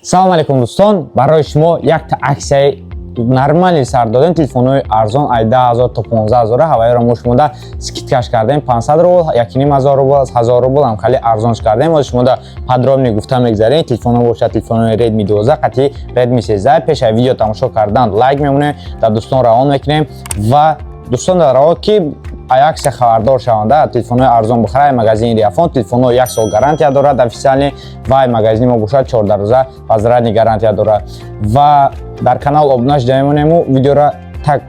Салом алейкум, дӯстон! Барои шумо якта аксияи нормальный сар додем. Телефонҳои арзон ай 10 000 то 15 000 ҳавайро мо шумода скидкаш кардем: 500 рубл, 1500 рубл, 1000 рубл ҳам хеле арзонш кардем. Ҳозир шумода подробно гуфта мегзарем. Телефонҳо бошад, телефонҳои Redmi 12 қати Redmi 13. Пеш аз видео тамошо кардан лайк мемонем, дар дӯстон равон мекунем ва дӯстон дар раво ки ай аксия хабардор шаванда, телефонҳои арзон бихара. Ай магазини Риафон телефонҳо як сол гарантия дорад официальный ва ай магазини мо бошад, 14 рӯза возвратный гарантия дорад. Ва дар канал обуна шуда мемонему, видеора так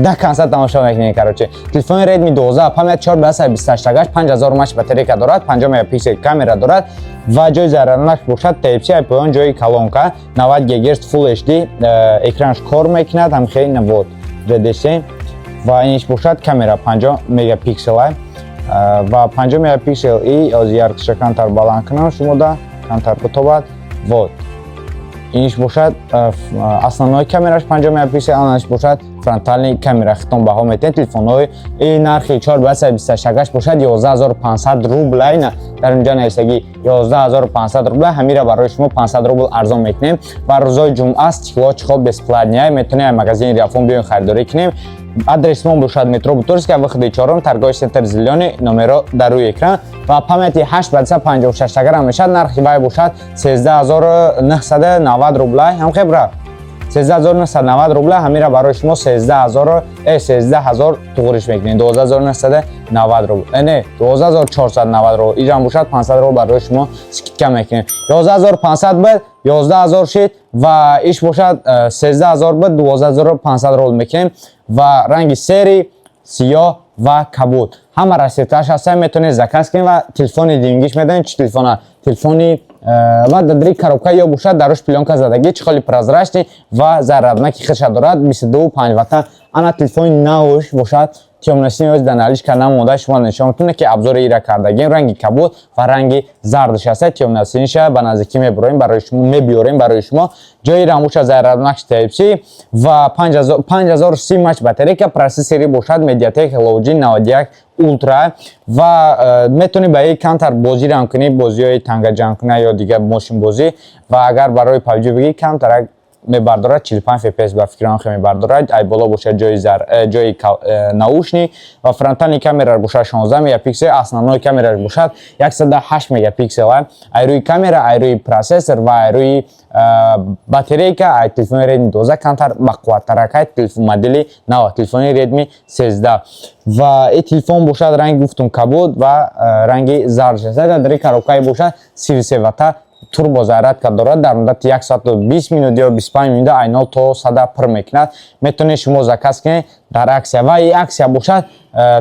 до конца тамошо мекунем. Короче, телефони Redmi 12, память 4 ба 128, 5000 мАч батарейка дорад, 50 мегапиксел камера дорад ва ҷои заряднаш бошад Type-C, ай поён ҷои колонка, 90 ГГц Full HD экранаш кор мекунад. Ҳамхел вот ДДС ва иниш бошад камера 50 мегапиксел ва 50 мегапиксел. И ҳозир яркостьша камтар баланд кунам, шумода камтар битобад. Вот иниш бошад основной камераш 50 мегапиксел, анаш бошад фронтальный камера. Хитон баҳо метиҳед. Телефонҳои и нархи 4 ба 128 бошад 11 500 рубла. Ина дар инҷа нависагӣ 11 500 рубла. Ҳамира барои шумо 500 рубл арзон мекунем. Ва рӯзои ҷумъа стекло, чехол бесплатный. Метавонед магазини Риафон биёен, харидорӣ кунем. Адрес мо бошад метро Бутырская, выходи чорум, торговый центр «Зелёный», номеро дар рӯи экран. Ва памяти 8 ба 256 грамм мешавад, нархи вай бошад 13 990 рубла. Ҳам хебра 13 990 рубла. Ҳамира барои шумо 13 000, 13 000 туғриш мекунем, 12 990 рубл, не, 12 490 рубл. Иҷам бошад 500 рубл барои шумо скидка мекунем. 11 500 буд, 11 000 шид ва иш бошад 13 000 буд, 12 500 рубл мекунем. Ва ранги серый, сиёҳ ва кабуд, ҳама расцветкаш ҳастан. Метавонед заказ кунед ва телефони дингиш медонед чӣ телефона, телефони ва дар коробка ё бошад даруш плёнка задагӣ, чехоли прозрачный ва заряднаки худша дорад, 22,5 вата. Ана телефони навш бошад, тёмно-синий, дар наличка намонда. Шумо нишон метавонед, ки обзори ира кардагим. Ранги кабуд ва ранги зардаш аста. Тёмно-синийша ба наздикӣ мебуроем, барои шумо мебиёрем. Барои шумо ҷои рамуша заряднак Type-C ва 5030 мАч батарейка, процессори бошад MediaTek Helio G91 Ultra. Ва метавонӣ ба ин камтар бозирам кунӣ, бозиҳои тангаҷамкуна ё дигар мошинбозӣ. Ва агар барои PUBG бигӣ, камтарак мебардорад, 45 fps ба фикрам хе мебардорад. Ай боло бошад ҷои ҷои наушник ва фронтальный камера бошад 16 мегапиксел, основной камераш бошад 108 мегапиксел. Ай рӯи камера, ай рӯи процессор ва ай рӯи батарейка ай телефони Redmi 12 камтар бақувваттарак, телефон модели нав, телефони Redmi 13. Ва ин телефон бошад ранги гуфтум кабуд ва ранги зардш аст. Дар коробкаи бошад 33 вата турбозарядка дорад, дар муддати 1 соату 20 минут ё 25 минута ай 0 то 100 пур мекунад. Метавонед шумо заказ кунед дар аксия. Ва ин аксия бошад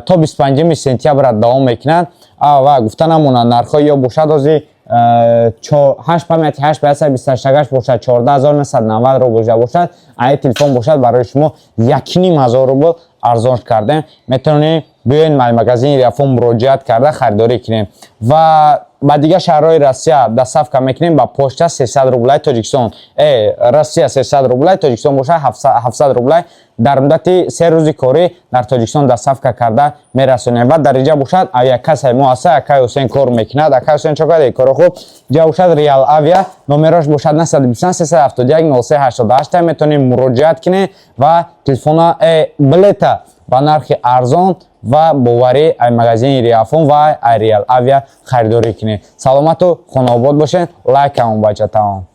то 25 сентябр давом мекунад. Ва гуфта намонад, нархҳои ё бошад ҳозир 8 памяти 8 ба 128 бошад 14 990 рубл бошад. Ай телефон бошад барои шумо 1500 рубл арзон кардем. Метавонед биёед магазини Риафон, муроҷиат карда харидорӣ кунем. Ва ба дигар шаҳрҳои Россия доставка мекунем ба почта 300 рублай, Тоҷикистон, Россия 300 рублай, Тоҷикистон бошад 700 рублай. Дар муддати 3 рӯзи корӣ дар Тоҷикистон доставка карда мерасонем. Ва дар инҷа бошад авиакассаи мо ҳаста, акай Ҳусейн кор мекунад. Акай Ҳусейн, чо кардед? Коро хуб. Инҷа бошад Реал Авиа, номерош бошад 923 371 03 88. Метавонем муроҷиат кунем ва телефона, билета ба нархи арзон ва боварӣ ай магазини Риафон ва ай Реал Авиа харидорӣ кунед. Саломату хонаобод бошед. Лайк камон, бача, тамом.